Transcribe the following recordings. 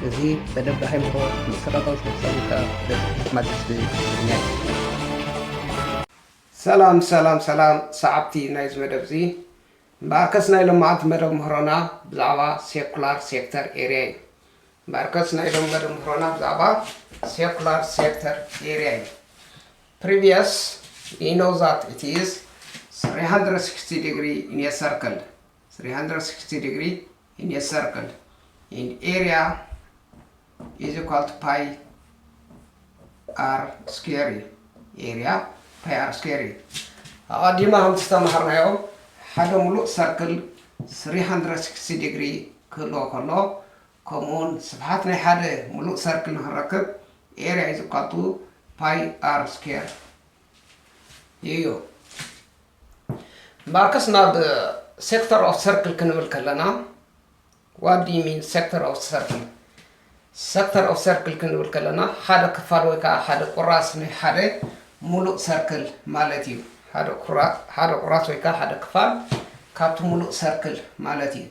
እዚ መደብ ዳሃይ ምሮ መሰረታዊ ስፖርታዊ ከኣ ደስ ማድረስ ትግርኛ እዩ። ሰላም ሰላም ሰላም ሰዓብቲ ናይዚ መደብ እዚ። እምበኣርከስ ናይ ሎማዓንቲ መደብ ምህሮና ብዛዕባ ሴኩላር ሴክተር ኤርያ እዩ። እምበኣርከስ ናይ ሎም መደብ ምህሮና ብዛዕባ ሴኩላር ሴክተር ኤርያ እዩ። Previous, we know that it is three hundred sixty degree in a circle. Three hundred sixty degree in a circle. In area is equal to pi r square እዩ። ኤርያ ፓይ ኣር ስኩዌር እዩ። ኣቐዲምና ከምቲ ዝተማሃርናዮ ሓደ ሙሉእ ሰርክል three hundred sixty ዲግሪ ክህልዎ ከሎ፣ ከምኡውን ስፍሓት ናይ ሓደ ሙሉእ ሰርክል ንኽንረክብ ኤርያ is equal to pi r square እዩ። እምበኣርከስ ናብ ሴክተር ኦፍ ሰርክል ክንብል ከለና፣ what do you mean sector of circle? ሴክተር ኦፍ ሰርክል ክንብል ከለና ሓደ ክፋል ወይ ከዓ ሓደ ቁራስ ናይ ሓደ ሙሉእ ሰርክል ማለት እዩ። ሓደ ቁራ-፣ ሓደ ቁራስ ወይ ከዓ ሓደ ክፋል ካብቲ ሙሉእ ሰርክል ማለት እዩ።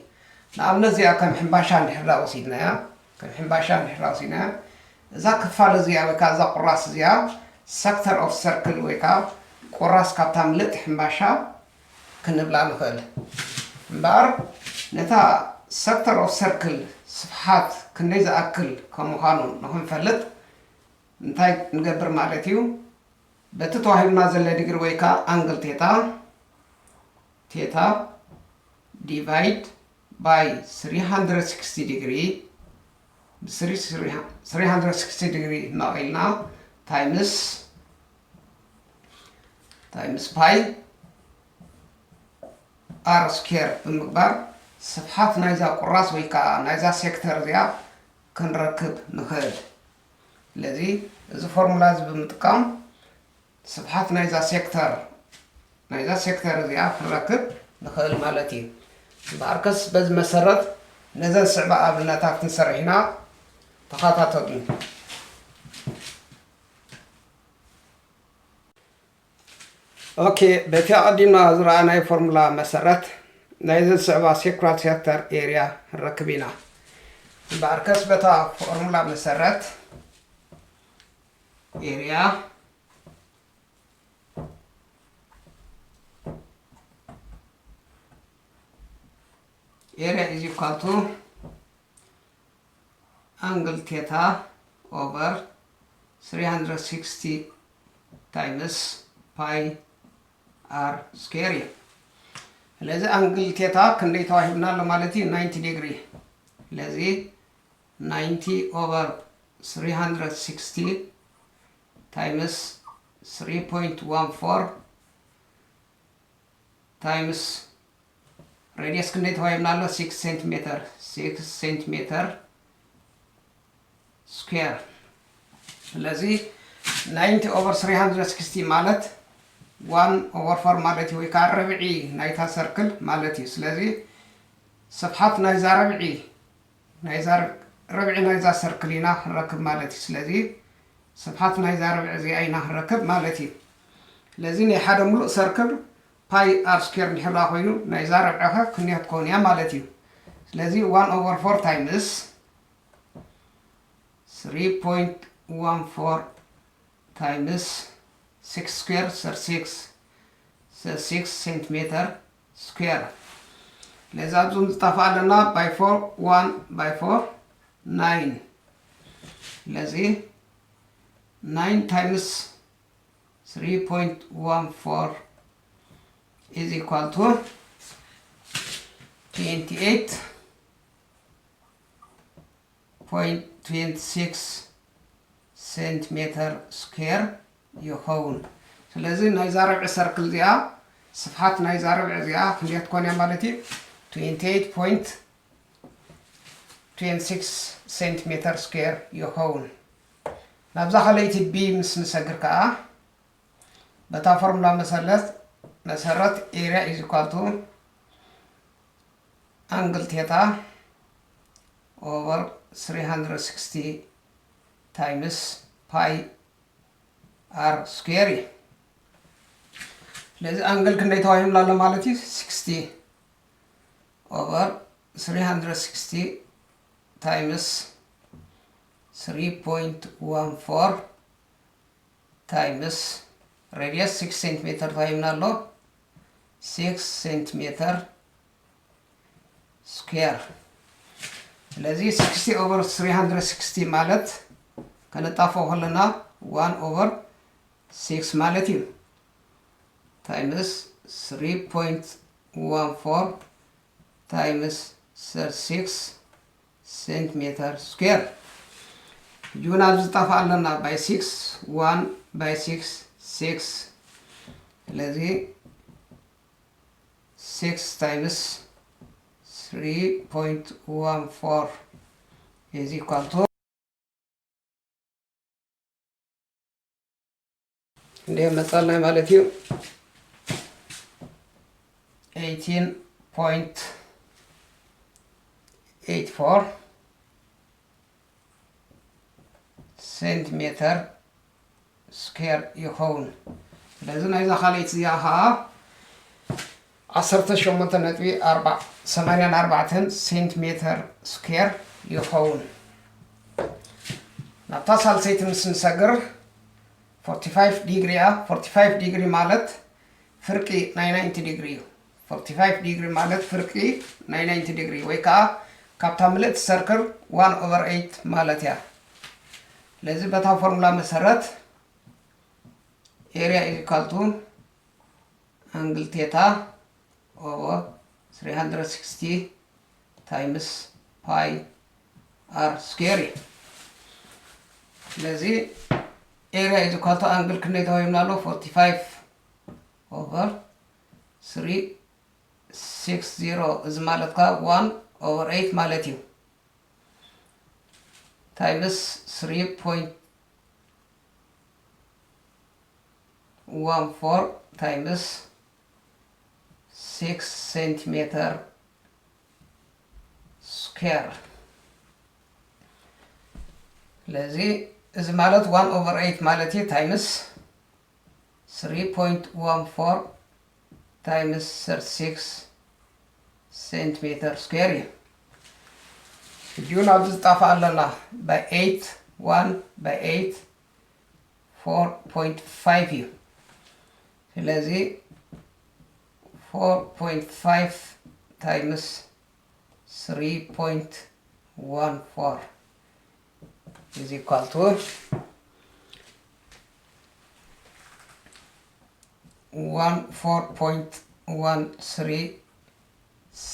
ንኣብነት እዚኣ ከም ሕምባሻ እንድሕር ዳ ወሲድናያ፣ ከም ሕምባሻ እንድሕር ዳ ወሲድናያ፣ እዛ ክፋል እዚኣ ወይ ከዓ እዛ ቁራስ እዚኣ ሴክተር ኦፍ ሰርክል ወይ ከዓ ቁራስ ካብታ ምልእቲ ሕምባሻ ክንብላ ንኽእል። እምበኣር ነታ ሴክተር ኦፍ ሰርክል ስፍሓት ክንደይ ዝኣክል ከም ምዃኑ ንኽንፈልጥ እንታይ ንገብር ማለት እዩ? በቲ ተዋሂብና ዘሎ ዲግሪ ወይ ከዓ ኣንግል ቴታ፣ ቴታ ዲቫይድ ባይ three hundred sixty ዲግሪ፣ ብ three hundred sixty ዲግሪ እናቐልና ታይምስ፣ ታይምስ ፓይ ኣር ስኩዌር ብምግባር ስፍሓት ናይዛ ቁራስ ወይ ከዓ ናይዛ ሴክተር እዚኣ ክንረክብ ንኽእል። ስለዚ እዚ ፎርሙላ እዚ ብምጥቃም ስፍሓት ናይዛ ሴክተር፣ ናይዛ ሴክተር እዚኣ ክንረክብ ንኽእል ማለት እዩ። እምበኣርከስ በዚ መሰረት ነዘን ስዕባ ኣብነታት ክንሰርሕ ኢና። ተኸታተሉኒ። ኦኬ፣ በቲ ኣቐዲምና ዝረኣናዮ ፎርሙላ መሰረት ናይዘን ዝስዕባ ሴኩላር ሴክተር ኤርያ ክንረክብ ኢና። እምበኣርከስ በታ ፎርሙላ መሰረት ኤርያ፣ ኤርያ is equal to angle theta over three hundred sixty times pi r square እዩ። ስለዚ ኣንግል ቴታ ክንደይ ተዋሂብና ኣሎ ማለት እዩ? ናይንቲ ዲግሪ። ስለዚ ናይንቲ ኦቨር ስሪ ሃንድረድ ሲክስቲ ታይምስ ስሪ ፖይንት ዋን ፎር ታይምስ ሬድየስ ክንደይ ተዋሂብና ኣሎ? ሲክስ ሴንቲሜተር፣ ሲክስ ሴንቲሜተር ስኩዌር። ስለዚ ናይንቲ ኦቨር ስሪ ሃንድረድ ሲክስቲ ማለት ዋን ኦቨር ፎር ማለት እዩ፣ ወይ ከዓ ርብዒ ናይታ ሰርክል ማለት እዩ። ስለዚ ስፍሓት ናይዛ ርብዒ፣ ናይዛ ር-፣ ርብዒ ናይዛ ሰርክል ኢና ክንረክብ ማለት እዩ። ስለዚ ስፍሓት ናይዛ ርብዒ እዚኣ ኢና ክንረክብ ማለት እዩ። ስለዚ ናይ ሓደ ሙሉእ ሰርክል ፓይ ኣር ስኩዌር እንድሕር ደኣ ኮይኑ ናይዛ ርብዒ ኸ ክንደይ ክትከውን እያ ማለት እዩ። ስለዚ ዋን ኦቨር ፎር ታይምስ ስሪ ፖይንት ዋን ፎር ታይምስ ሲክስ ስኩዌር፣ ሰርቲ ሲክስ፣ ሰርቲ ሲክስ ሴንቲሜተር ስኩዌር። ስለዚ ኣብዞም ዝጠፍእ ኣለና ባይ ፎር፣ ዋን ባይ ፎር፣ ናይን። ስለዚ ናይን ታይምስ ስሪ ፖይንት ዋን ፎር is equal to ትዌንቲ ኤይት ፖይንት ትዌንቲ ሲክስ ሴንቲሜተር ስኩዌር ይኸውን። ስለዚ ናይዛ ርብዒ ሰርክል እዚኣ፣ ስፍሓት ናይዛ ርብዒ እዚኣ ክንደይ ትኮን እያ ማለት እዩ? ትዌንቲ ኤይት ፖይንት ትዌንቲ ሲክስ ሴንቲሜተር ስኩዌር ይኸውን። ናብዛ ካልኣይቲ ቢ ምስ ንሰግር ከኣ፣ በታ ፎርሙላ መሰረት፣ መሰረት ኤርያ ኢዝ ኢኳል ቱ ኣንግል ቴታ ኦቨር ስሪ ሃንድረድ ሲክስቲ ታይምስ ፓይ ኣር ስኩዌር እዩ። ስለዚ ኣንግል ክንደይ ተዋሂብና ኣሎ ማለት እዩ? ሲክስቲ ኦቨር ስሪ ሃንድረድ ሲክስቲ ታይምስ three point one four times radius six centimeter ተዋሂብና ኣሎ። Six centimeter square። ስለዚ sixty over three hundred sixty ማለት ከነጣፍኦ ከለና one over six ማለት እዩ። Times three point one four times thirty-six centimeter square። ጁን ኣብዚ ዝጠፋ ኣለና by six one by six six። ስለዚ six times three point one four is equal to እንደ መጻልና ማለት እዩ eighteen point eight four centimeter square ይኸውን። ስለዚ ናይዛ ካልኣይቲ እዚኣ ከዓ ዓሰርተ ሸሞንተ ነጥቢ ኣርባ ሰማንያን ኣርባዕተን ሴንቲሜተር ስኩዌር ይኸውን። ናብታ ሳልሰይቲ ምስ ንሰግር forty five ዲግሪ እያ። Forty five ዲግሪ ማለት ፍርቂ ናይ ናይንቲ ዲግሪ እዩ። Forty five ዲግሪ ማለት ፍርቂ ናይ ናይንቲ ዲግሪ ወይ ከዓ ካብታ ምልእቲ ሰርክል one over eight ማለት እያ። ስለዚ በታ ፎርሙላ መሰረት area is equal to angle theta over three hundred sixty times pi r square እዩ። ስለዚ area is equal to angle ክንደይ ተዋሂብና ኣሎ? Forty five over three six zero፣ እዚ ማለት ከዓ one over eight ማለት እዩ። Times three point one four times six centimeter square። ስለዚ እዚ ማለት one over eight ማለት እዩ። Times three point one four times thirty-six centimeter square እዩ። ሕጂ እውን ኣብዚ ዝጣፋ ኣለና by eight one by eight four point five እዩ። ስለዚ four point five times three point one four is equal to one four point one three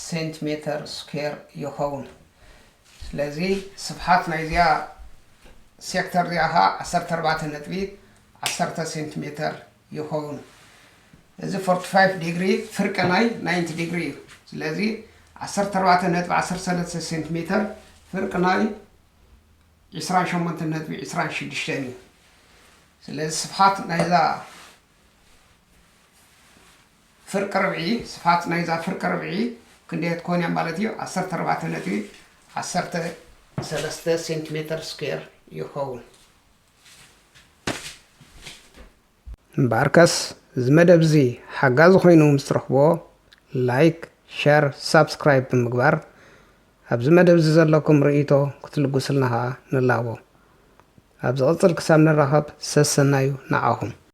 centimeter square ይኸውን። ስለዚ ስፍሓት ናይዚኣ ሴክተር እዚኣ ከዓ ዓሰርተ ኣርባዕተ ነጥቢ ዓሰርተ ሴንቲሜተር ይኸውን። እዚ forty five ዲግሪ ፍርቂ ናይ ናይንቲ ዲግሪ እዩ። ስለዚ ዓሰርተ ኣርባዕተ ነጥቢ ዓሰርተ ሰለስተ ሴንቲሜተር ፍርቂ ናይ ዕስራን ሸሞንተ ነጥቢ ዕስራን ሽዱሽተን እዩ። ስለዚ ስፍሓት ናይዛ ፍርቂ ርብዒ፣ ስፍሓት ናይዛ ፍርቂ ርብዒ ክንደይ ትኮን እያ ማለት እዩ? ዓሰርተ ኣርባዕተ ነጥቢ ዓሰርተ ሰለስተ ሴንቲሜተር ስኩዌር ይኸውን። እምበኣርከስ እዚ መደብ እዚ ሓጋዚ ኮይኑ ምስ ትረኽቦ ላይክ፣ ሸር፣ ሳብስክራይብ ብምግባር ኣብዚ መደብ እዚ ዘለኩም ርእይቶ ክትልግሱልና ከኣ ንላቦ። ኣብ ዝቕጽል ክሳብ ንራኸብ ሰሰናዩ ንዓኹም።